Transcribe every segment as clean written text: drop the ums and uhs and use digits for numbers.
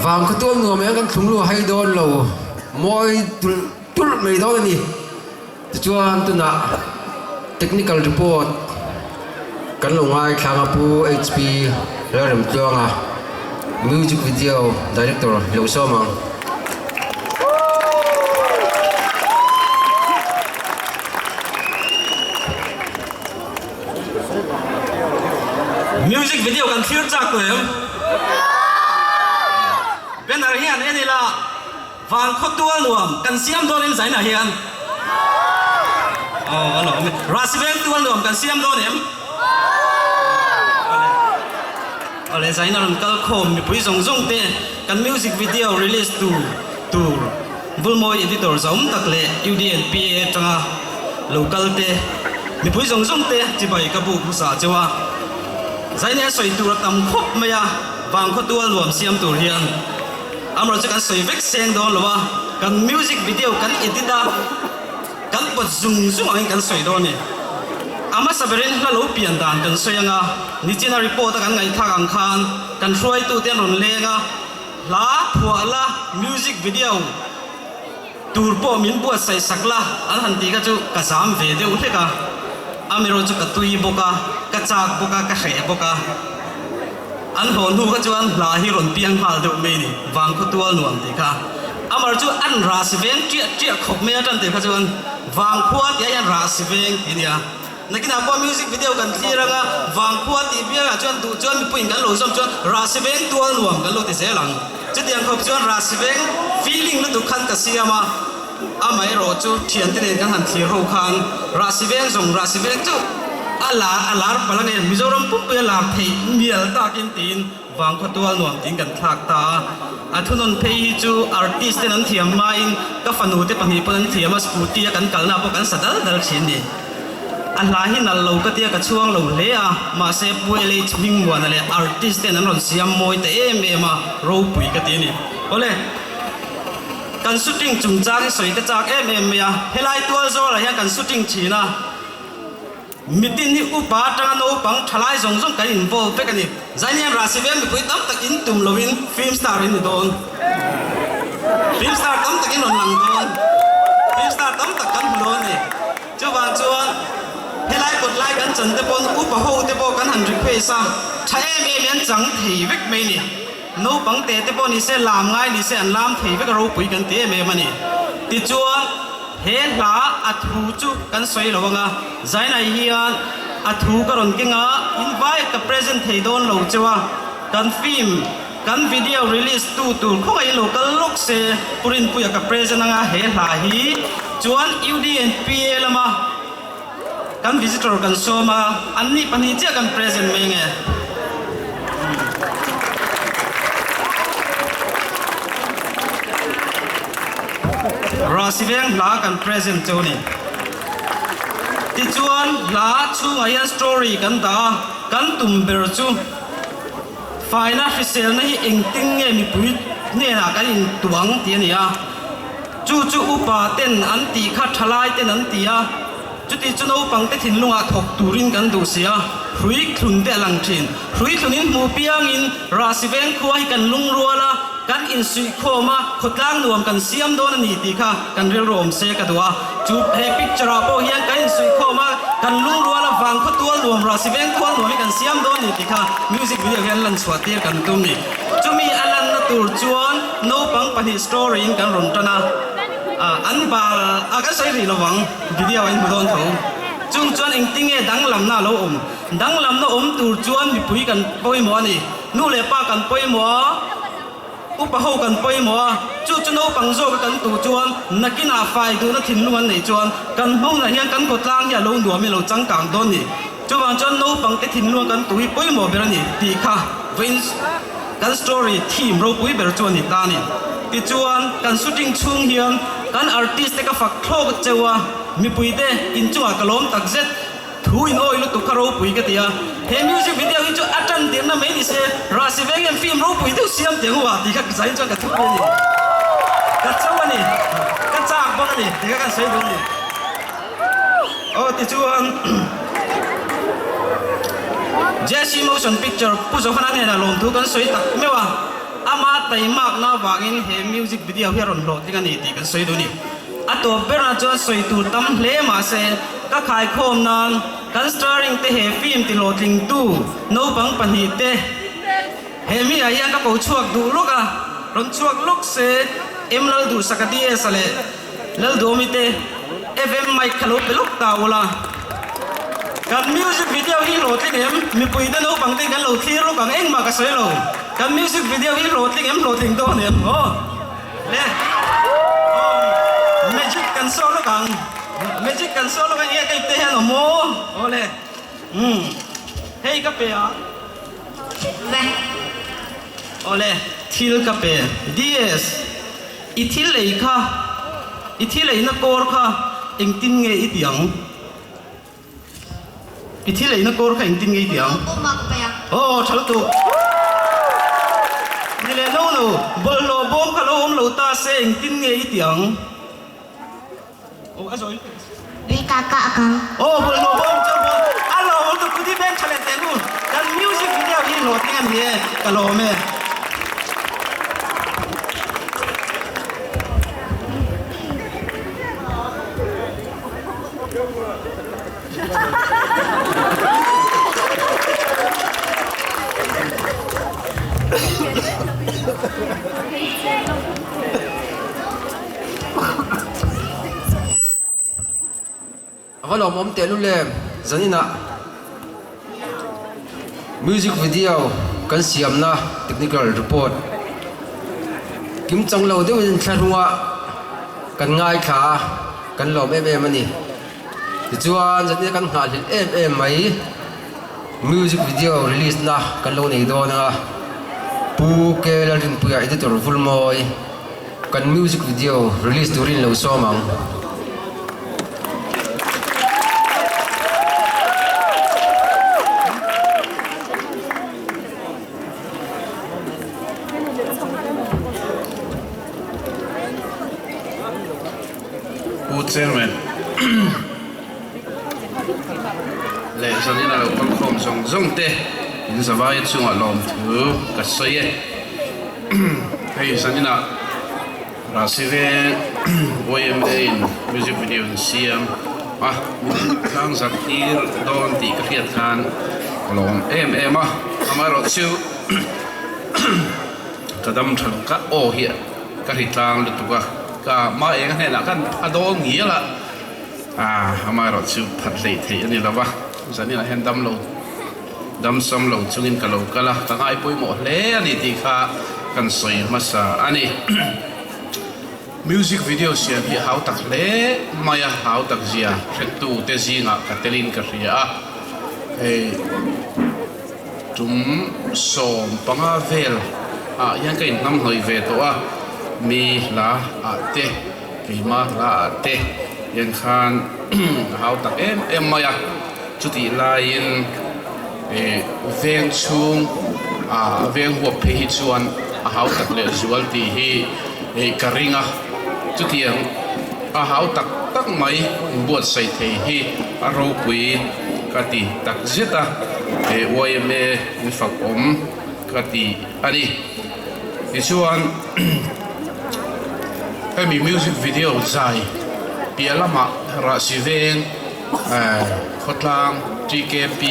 Vang kha tual nuam hian kan thlung lu hai dawn lo, mawi tulh tulh mai dawn a ni. Tichuan tunah technical report kan lo ngaithlang a Pu HP Lalremtluanga music video director lo sawm ang. Music video kan thlir chak tawh em? Banner hian en ila Van khaw tual nuam kan siam dawn em zainah hian? Aw a lawm e. Rasi veng tual nuam kan siam dawn em? Awle zaina rawn kal khawm mipui zawng zawng te kan music video release tu tur Vulmawi editor zawm tak leh UDNPA atanga lo kal te mipui zawng zawng te chibai ka buk hmasa cheu a. Zaina sawi tur a tam khawp mai a, vangkhaw tual nuam siam tur hian. Amaherawhchu chu kan sawi vek seng dawn lo a, kan music video kan edit a, kan pawt zung zung angin kan sawi dawn a ni. A hmasa berin hla lo pian dan kan sawi ang a, nichina report a kan ngaihthlak ang khan kan hruaitute an rawn leng a, hla phuah la music video tur pawh min buatsaih sak la an han tih kha chu ka zam ve deuh hlek a, amaherawhchu chu ka tui bawk a, ka chak bawk a, ka hreh bawk a. An hlawh hnu kha chuan hla hi rawn piang nghal deuh mai ni, Vangkhaw tual nuam tih kha. Amar chu an rah si veng ṭiah ṭiah khawp mai a ṭan tih kha chuan Vangkhua tih ah hian rah si veng tih a nia. Nakinah pawh music video kan thlir anga Vangkhua tih biangah chuan duh chuan mipuiin kan lo zawm chuan rah si veng tual nuam kan lo ti zel ang. Chutiang khawp chuan rah si veng feeling lutuk khan ka siam a, amaherawh chu ṭhiante nen kan han thlir ho khan rah si veng zawng rah si veng chauh. A lar a lar palh ange Mizoram pumpui a lar theih mial takin tiin Vangkhaw tual nuam tiin kan thlak ta a. A thunawn phei hi chu artist ten an thiam hmain ka fanu te pahnih pawn an thiam a, scooty a kan kalna pawh kan sa dal dal thin ni. A hla hi nalh lo ka tia ka chhuang lo hle a, mahse Pu LH Hmingmuana leh artist ten an rawn siam mawi ta em em a, ropui ka ti a ni. Awle. Kan shooting chungchang hi sawi ka chak em em mai a, helai tual zawlah hian kan shooting thin a, mitin hi upa atanga naupang thalai zawng zawng kan involve vek a ni. Zainian Rahsi veng mipui tam tak in tum loin film star in ni dawn. Film star tam tak in rawn lang dawn. Film star tam tak kan hmu dawn a ni. Chuvang chuan helai kawt lai kan chan te pawn upa ho te pawh kan han request a, tha em em hi an chang thei vek mai a ni. Naupang te te pawh ni se, lam ngai ni se an lam thei vek a ropui kan ti em em a ni. Tichuan, he hla a thu chu kan sawi lo ang a, Zainai hian a thu ka rawn keng a, invite ka present thei dawn lo cheu a, kan film, kan video release tu tur khawngaihin lo kal lawk se, Pu Rinpuia ka present ang a he hla hi chuan UDNPA lama Kan visitor kan sawm a, anni pahnih chiah kan present mai nge. Rasi veng hla kan present cheu ni. Tichuan hla chhungah hian story kan dah a, kan tum ber chu faina hriselna hi engtin nge mipui hnenah kan intuang tih a ni a. Chu chu upa ten an tih kha thalai ten an ti a. Chuti chu naupangte thinlungah thawk turin kan duh si a, hrui thlun te a lang thin. Hrui thlunin hmuh piangin Rahsi veng khua hi kan lungrual a, kan insuihkhawm a, khawtlang nuam kan siam dawn a ni tih kha kan rilru awm se ka duh a. Chu he picture ah pawh hian kan insuihkhawm a, kan lungrual a, vang khaw tual nuam, Rahsi veng tual nuam hi kan siam dawn a ni tih kha music video hian lan chhuah tir kan tum ni. Chumi a lanna tur chuan naupang pahnih story in kan rawn tan a, an bal a kan sawi rih lovang. Video a inhmu dawn tho. Chung chuan engtinge danglamna a lo awm? Danglamna awm tur chuan mipui kan pawimawh a ni. Nu leh pa kan pawimawh a, upa ho kan pawimawh a, chu chu naupang zawka kan tuh chuan nakinah fai duhna thinlung an neih chuan kan hmawnah hian kan khawtlang hi a lo nuam i lo changkang dawn ni. Chuvang chuan naupangte thinlunga kan tuh hi pawimawh ber a ni tih kha vawiin kan story theme ropui ber chu a ni ta a ni. Tichuan kan shooting chhung hian kan artist te ka fak thlawk cheu a, mipuite inchungah ka lawm tak zet, thu in awi lutuk kha ropui ka ti a. He music video hi chu a tan tirna mai ni se, Rahsi veng hian film ropui deuh siam teh ang u a tih kha zain chuan ka thupui a ni. Ka cho a ni, ka chak bawk a ni tih kha kan sawi duh a ni. Aw tichuan Jesse Motion Picture Pu Johana hnenah lawmthu kan sawi tak meuh a, ama taimakna avangin he music video hi a rawn hlawhtling a ni tih kan sawi duh a ni. A tawp berah chuan sawi tur tam hle mahse ka khaikhawm nan kan starring te he film ti hlawhtlingtu naupang pahnih te he mi ah hian ka ko chhuak duh lawk a, rawn chhuak lawk se M Lalduhsaka DS-a leh Lalduhawmi te FM mic kha lo pe lawk ta ula. Kan music video hi hlawhtling em? Mipui te naupang te kan lo thlir lawk ang engmah ka sawi lo. Kan music video hi hlawhtling em hlawhtling dawn em? Aw le aw magic kan saw lawk ang. Magic kan saw lawk ang nge ka ipte hian awm aw. Aw le umm hei ka pe a. Aw le thil ka pe. DS. I thil ei kha, i thil eina kawr kha engtin nge i ti ang? I thil eina kawr kha engtin nge i ti ang? Aw, tha lutuk. Ni leh no no, bawlhhlawh bawm kha lo awm lo ta se engtin nge i ti ang? Aw, a zawi lutuk. Aw, bawlhhlawh bawm chu bawm a lo awm lutuk, kut hi veng tha leh teh nu. Kan music video hi hlawhtling a ni e, ka lawm e. A va lawmawm tehlul em zaninah music video kan siamna technical report kim chang lo deuhin thla hnungah kan ngaithla a kan lawm em em a ni. Tichuan zanin kan nghahhlelh em em mai music video release na kan lo nei dawn anga Pu K Lalrinpuia editor Vulmawi kan music video release turin lo sawm ang. Pu Chairman leh zanin a lo kal khawm zawng zawng te in zavaia chungah lawmthu ka sawi e. Hei zaninah Rasive YMA in music video an siam a, min tlang zarh tir dawn tih ka hriat khan ka lawm em em a, amaherawhchu ka dam tha lo ka aw hi ka ri tlang lutuk a, ka hma eng hnenah khan a dawn ngial a, amaherawhchu phat hleih theih a ni lo va, zaninah hian dam lo. Damsam lo chungin ka lo kal a, ka ngai pawimawh hle a ni tih kha kan sawi hmasa a ni. Music video siam hi a hau tak hle mai a, hau tak zia hretu te zingah ka telin ka hria a, hei tum 15 vel ah hian ka inhnamhnawih ve tawh a, mi hla ah te, keima hla ah te hian khan a hau tak em em mai a. Chutih laiin veng chhung ah veng huap phei hi chuan a hau tak leh zual tih hi ka ring a, chutiang a hau tak tak mai inbuatsaih thei hi a ropui ka ti tak zet a, yma in fak awm ka ti a ni. Tichuan hemi music video zai piah lamah Rahsi veng. Khawtlang TKP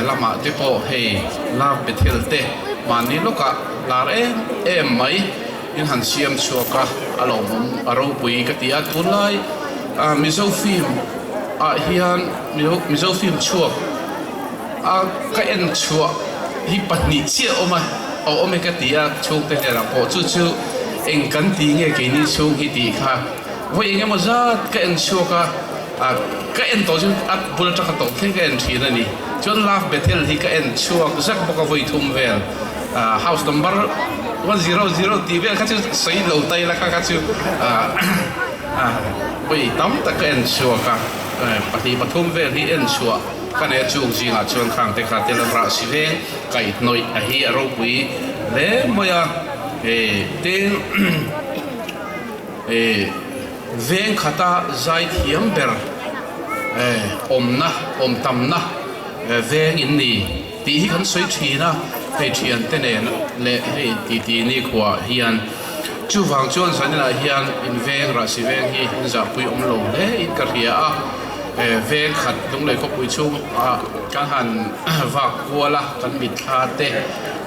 lamah te pawh hei Love Bethel te mahni lawkah lar em em mai in han siam chhuak a, a lawmawm a ropui ka ti a. Tunlai Mizo film ah hian Mizo film chhuak a ka en chhuah hi pahnih chiah a awm a, a awm e ka ti a chhungte hnenah pawh chu chu eng kan ti nge keini chhung hi tih kha. Vawi eng emaw zat ka en chhuak a, ah ka en tawh chu a bul atang ka tawp thleng ka en thin a ni. Chuan Love Bethel hi ka en chhuak zak bawk a vawi thum vel. Ah house number 100 tih vel kha chu sawi lo ta ila kha kha chu ah ah vawi tam tak ka en chhuak a, pahnih pathum vel hi en chhuah ka nei a chung zingah chuan khang te kha tel an rah si veng kaihhnawih a hi a ropui hle mai a, eh tin. Eh veng khata zai thiam ber eh awmna awm tamna veng in ni tih hi kan sawi thin a, hei thiante nen leh hei titi ni khuaah hian chuvang chuan zaninah hian in veng rahsi veng hi in zahpui awm lo hle in ka hria a, eh veng khat Lunglei khawpui chhung ah kan han vak kual a kan mitthla te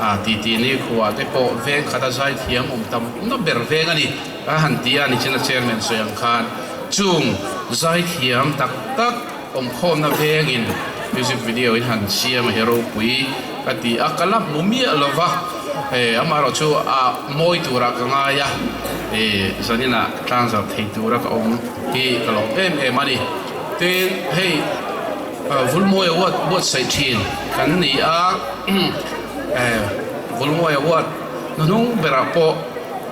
ah titi ni khuaah te pawh veng khata zai thiam awm tam na ber veng a ni. A han ti a, nichina chairman sawi ang khan chung zaithiam tak tak awmkhawmna vengin music video in han siam a hi ropui ka ti a, ka la hmu miah lo va, eh amaherawh chu a mawi turah ka ngai a, eh zaninah tlangzarh thei tura ka awm hi ka lawm em em a ni. Tin, hei Vulmawi Award buatsaih thin kan ni a, eh Vulmawi Award hnuhnung berah pawh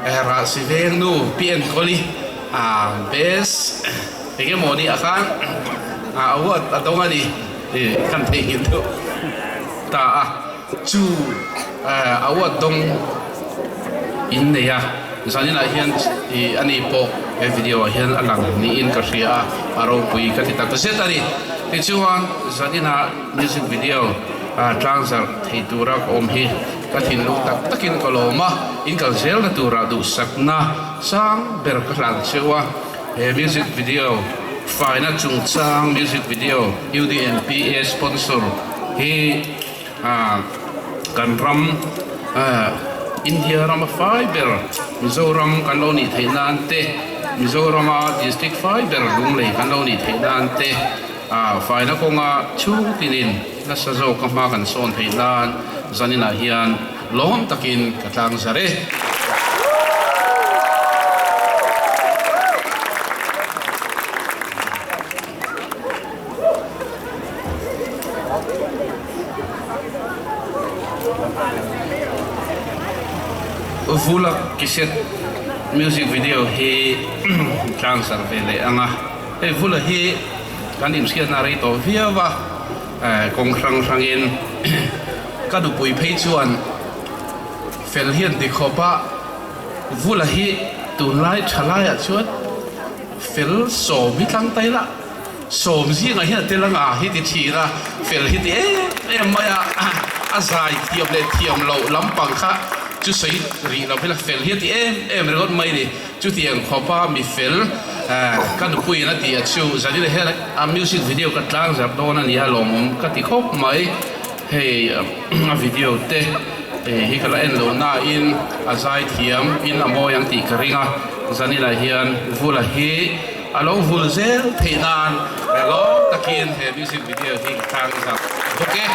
Rahsi veng nu Pi Enkawli best eng emaw ni ah khan award a dawng a ni tih kan theihnghilh deuh ta a, chu award dawng in nei a, zaninah hian ih ani pawh he video ah hian a lang niin ka hria a, a ropui ka ti tak zet a ni. Tichuan zaninah music video tlangzarh thei tura ka awm hi. Ka thinlung tak takin ka lawm a, in kal zelna turah duhsakna sang ber ka hlan cheu a. He music video faina chungchang music video UDNPA sponsor hi kan ram India rama fai ber Mizoram kan lo nih theih nan te, Mizorama district fai ber Lunglei kan lo nih theih nan te, faina kawnga chhung tinin Nasa zawk ka hma kan sawn theih nan zaninah hian lawm takin ka tlang zar e. Vula Kiset music video hi tlangsar ve leh ang a, hei Vula hi kan inhriatna a rei tawh viau a, kawng hrang hrangin ka nupui phei chuan fel hian ti khawp a, Vula hi tunlai tha laiah chuan fel sawm hi tlang ta ila. Sawm zingah hian a tel anga hi ti thin a, fel hi ti em em mai a, a zai thiam leh thiam loh lampang kha chu sawi rih lo hmel a, fel hi a ti em em ringawt mai a ni. Chutiang khawpa mi fel ka nupuiin a ti a chu Zanina hian a music video ka tlang zarh dawn a ni a, lawmawm ka ti khawp mai. Hei a video te hi ka la en loh nain a zai thiam in a mawi ang tih ka ring a, Zanina hian Vula hi A lo vul zel theih nan lawm takin he music video hi ka tlang zak bawk e.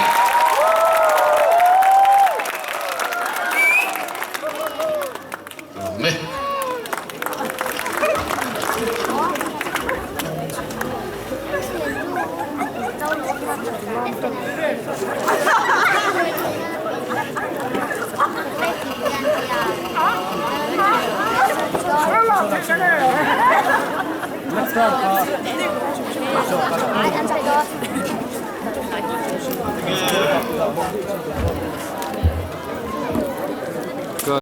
Lawm e.